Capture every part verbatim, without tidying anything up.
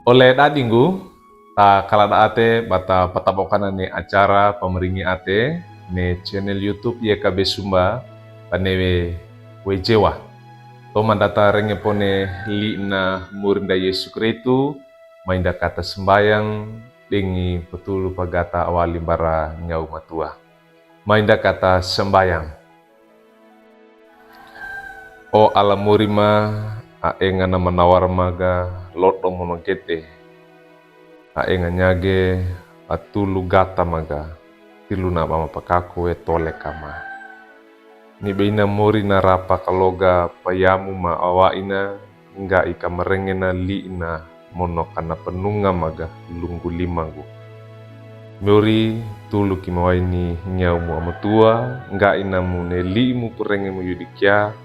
Ole dadi nggu, ta kala da ate ba ta pataboka na ne acara pamaringi ate ne channel YouTube Y K B Sumba, ba ne we wejewa. Toman da ta renge po ne li'na Murinda Yesu Kristu, mai nda kata sembayang, dengi petulu pagata awali mbara Nyau Matua. Mai nda kata sembayang. O ala muri ma, a enga na manawar ma ga lodo mono gete. A enga nyage a tulu gata ma ga, tilu na ba mapakako we tole kama. Ni be ina muri na rapa kaloga payamu ma awa ina, ngga i kamarenge na li'na mono kana penunga ma ga lunggu lima nggu. Muri tulu ki mawai ni Nyau mu a Matua, ngga ina mu ne li'i mu purenge mu yudi kia,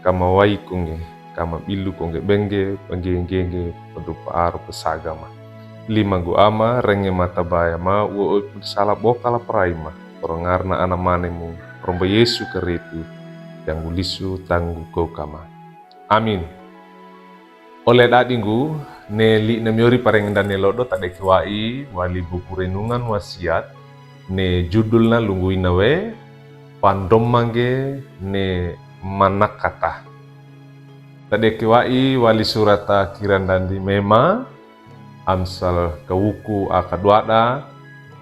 kamawai ko ngge, kamabilu ko ngge bengge, bengge ngge ngge, pedu paaro pesaga ma. Lima nggu ama, renge ma tabaya ma, ua oi pun sala boka la perai ma, oro ngarna Ana mane mu, rombo Yesu Kristu, tanggu lisu, tanggu ko kama. Amin. Ole dadi nggu, ne li'na miori parenge nda ne lodo ta de ki wa'i, wali buku Renungan Wasiat, ne judulna lunggu ina we, Pandomangge ne Manakata. Ta de ki wa'i wali surata Kirandandi Mema, Amsal kawuku a kaduada,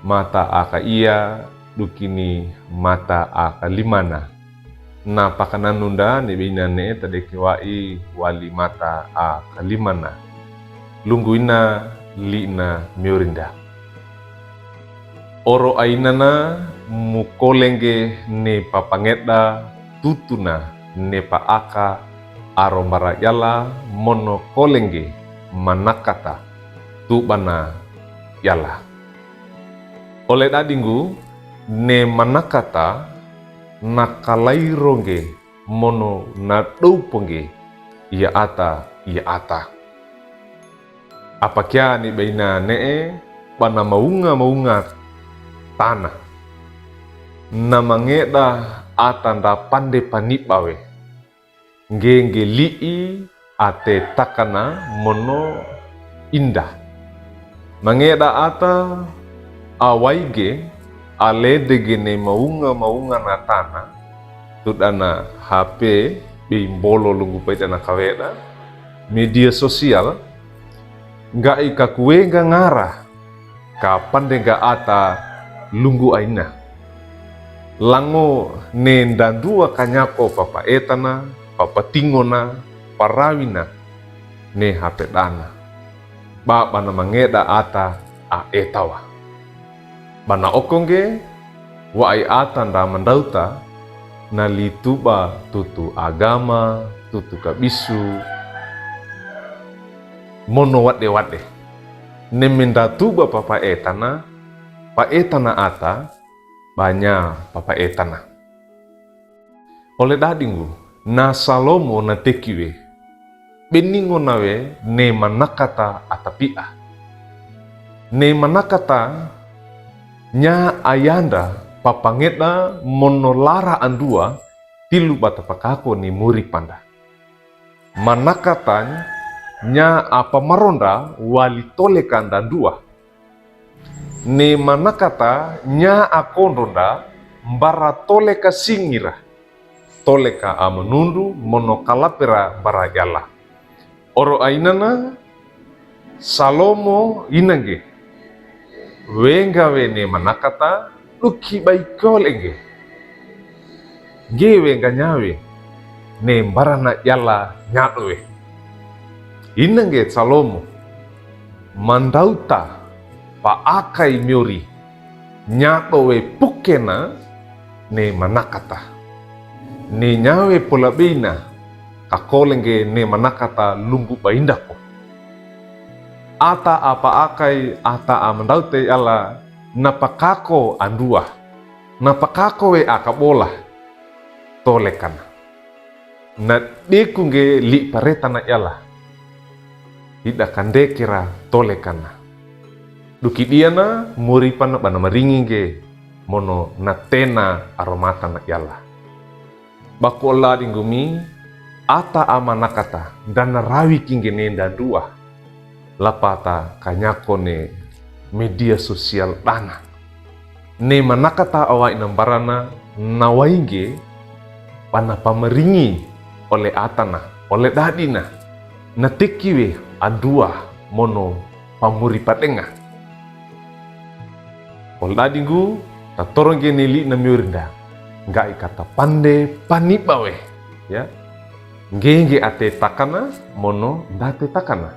mata a kaia, dukini mata a kalimana. Na pakananu nda ne be ina ne ta de ki wa'i wali mata a kalimana. Lunggu ina li'na miori nda. Oro ainana mu kolengge ne papangeda tutuna ne paaka aro mbara yala mono kolengge manakata tubana yala. Ole dadi nggu ne manakata na kalairo ngge mono na doupo ngge ia ata ia ata. Apakia ni be ina ne'e ba na maunga-maunga tana. Na mangeda ata nda pande paniba we. Ngge ngge li'i ate takana mono inda. Mangeda ata awaige alede ge ne maunga-maunga na tana. Tudana H P be imbolo lunggu paidana kaweda. Media sosial, ngga i kakuwe ngga ngara, kapande ngga ata lunggu aina. Lango ne ndandua kanyako papaetana, papatingona, parawina, ne H P dana. Ba ba na mangeda ata a etawa. Ba na oko ngge, wa'i ata nda mandauta, na lituba tutu agama, tutu kabisu, mono wade-wade. Ne mendatuba papaetana, paetana ata, ba nya papaetana. Ole dadi nggu, na Salomo na teki we. Beningo na we ne manakata atapia. Ne manakata nya ayanda papangeda mono lara andua tilu ba ta pakako ni muri panda. Manakata nya apamaronda wali toleka ndandua. Ne manakata nya akondro nda mbara toleka singira. Toleka amanundu mono kalapera mbara yala. Oro ainana Salomo inangge. Wengga we ne manakata duki bai kolengge. Ngge wengga nya we ne mbarana yala nyado we. Inangge Salomo. Mandauta paakai miori nyado we pukena ne manakata. Ne nya we polabeina kakolengge ne manakata lunggu baindako. Ata apaakai ata amandauta yala na pakako andua. Na pakako we akabola. Tolekana. Na deku ngge li'i paretana yala. Ida kandekera tolekana. Duki diana muri pana ba na maringi ngge mono na tena aromatana yala. Ba ku ola di nggomi, ata amanakata, nda na rawi ki ngge ne ndandua. lapata kanyako ne media sosial dana. Ne manakata awa ina barana, na wainge pana pamaringi ole atana, ole dadina, na tekiwe adua mono pamuri padenga. Ole dadinggu, tatoronge ne li'na miyorinda, ngga'i katapande panibawe, ya. Ngenge ate takana mono ndate takana.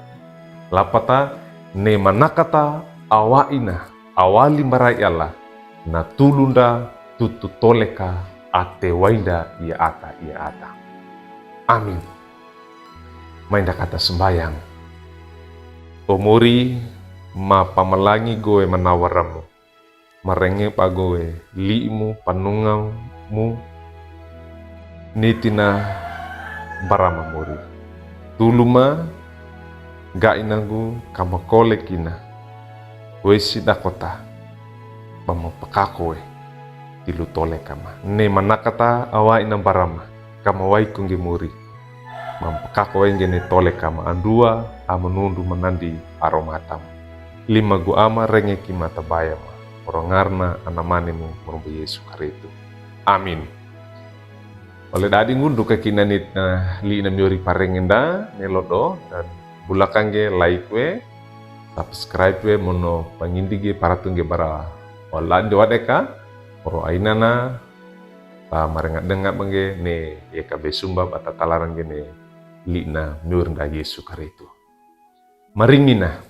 Lapata ne manakata awa ina, awa limbarai ala, na tulunda tutu toleka ate wainda iya ata, iya ata. Amin. Mainda kata sambayang. O Mori, mapamalangi gowe manawaramu, marenge ba gowe li'imu, panongamu, nitina barama Mori. Tuluma, ngga'i nanggu kamakole kina. Wesi dakota, ba mapakako we tilu tole kama. Ne manakata awa ina barama, kama waiku ngge Mori. Mampakako we ngge ne tole kama andua, amanundu manandi aromatamu. Lima gu ama renge ki matabayama. Oro ngarna anamanemu, morombo Yesu Karistu. Amin. Ole dadinggu, nduka kina ne, eh, li'na miyori parenge nda, ne lodo, dan bulakangge like we, subscribe we, mono pangindige paratunge bara ole dadi wadeka, oro ainana, ta marenga denga bangge ne, yeka be sumba ba tatalarange ne, li'na miyori nda Yesu Karistu. Maringina,